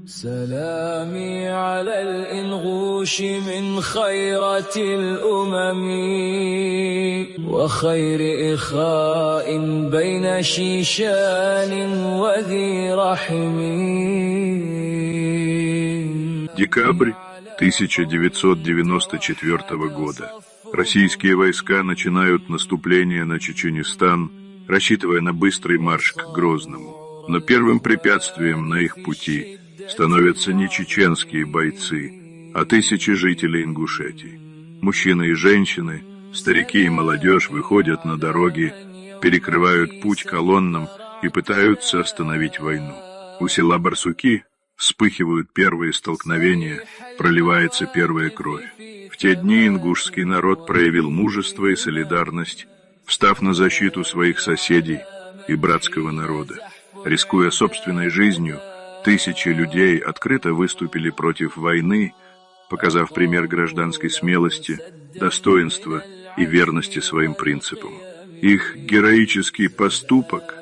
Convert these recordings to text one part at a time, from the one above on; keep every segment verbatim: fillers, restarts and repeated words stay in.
سلامي على الإنغوش من خيرة الأمم، وخير إخاء بين شيشان وذي رحم. Декабрь тысяча девятьсот девяносто четвёртого года. Российские войска начинают наступление на Чеченистан, рассчитывая на быстрый марш к Грозному. Но первым препятствием на их пути становятся не чеченские бойцы, а тысячи жителей Ингушетии. Мужчины и женщины, старики и молодежь выходят на дороги, перекрывают путь колоннам и пытаются остановить войну. У села Барсуки вспыхивают первые столкновения, проливается первая кровь. В те дни ингушский народ проявил мужество и солидарность, встав на защиту своих соседей и братского народа. Рискуя собственной жизнью, тысячи людей открыто выступили против войны, показав пример гражданской смелости, достоинства и верности своим принципам. Их героический поступок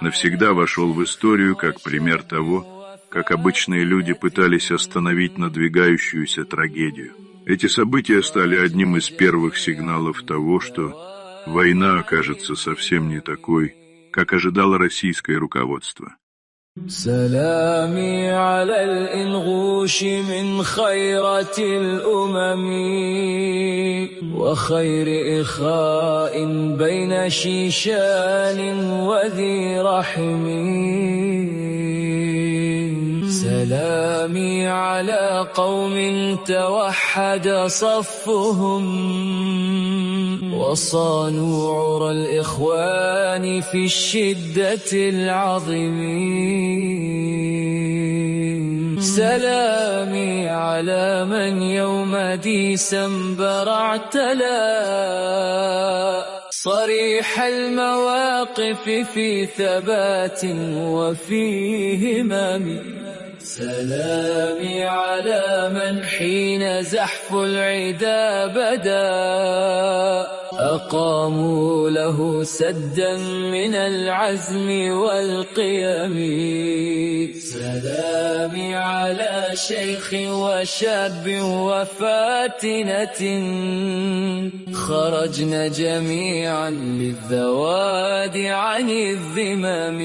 навсегда вошёл в историю как пример того, как обычные люди пытались остановить надвигающуюся трагедию. Эти события стали одним из первых сигналов того, что война окажется совсем не такой, как ожидало российское руководство. سلامي على الإنغوش من خيرة الأمم، وخير إخاء بين شيشان وذي رحم. سلامي على قوم توحد صفهم، وصانوا عرى الإخوان في الشدة العظم. سلامي على من يوم ديسمبر اعتلى صريح المواقف في ثبات وفي همم. سلامي على من حين زحف العدا بدا أقاموا له سدا من العزم والقيم. سلامي على شيخ وشاب وفاتنة خرجن جميعا للذواد عن الذمم.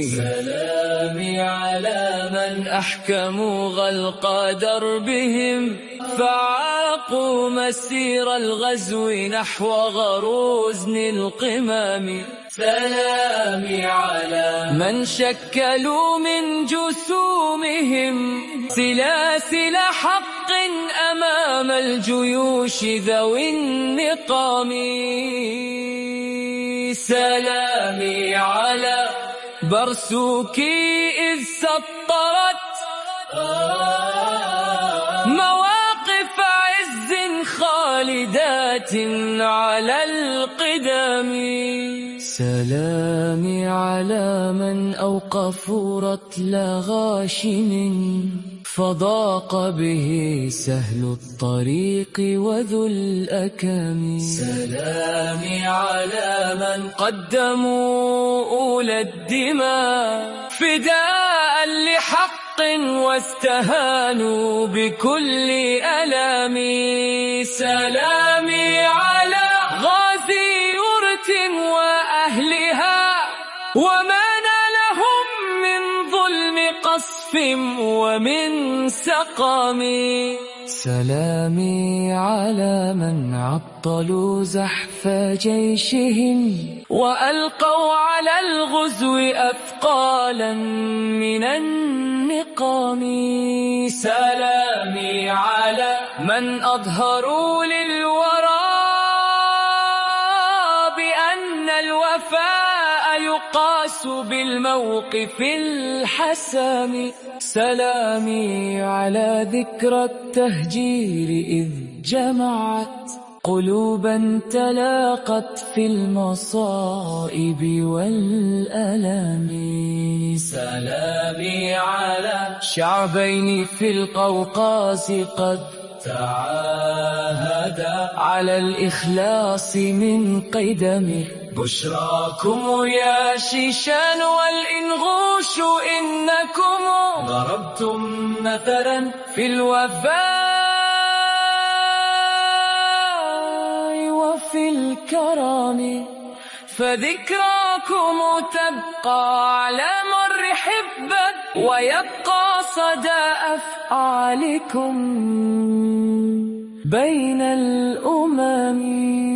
سلامي على من أحكموا غلق دربهم فعاقوا مسير الغزو نحو غروزن القمم. سلامي على من شكلوا من جسومهم سلاسل حق أمام الجيوش ذوي النقام. سلامي على برسوكي إذ سطرت مواقف عز خالدات على القدم. سلامي على من أوقفوا رطل غاشم فضاق به سهل الطريق وذو الأكم. سلامي على من قدموا أولى الدماء فداء لحق واستهانوا بكل ألام. سلامي على غازي يرت وأهلها وما نالهم من ظلم قصف ومن سقام. سلامي على من عطلوا زحف جيشهم وألقوا على الغزو أثقالا من النقام. سلامي على من أظهروا للورى بأن الوفاء يقاس بالموقف الحسم. سلامي على ذكرى التهجير إذ جمعت قلوبا تلاقت في المصائب والألم. سلامي على شعبين في القوقاز قد تعاهدا على الإخلاص من قدم. بشراكم يا شيشان والإنغوش إنكم مثلا في الوفاء وفي الكرم، فذكراكم تبقى على مر حبة، ويبقى صدى أفعالكم بين الأمم.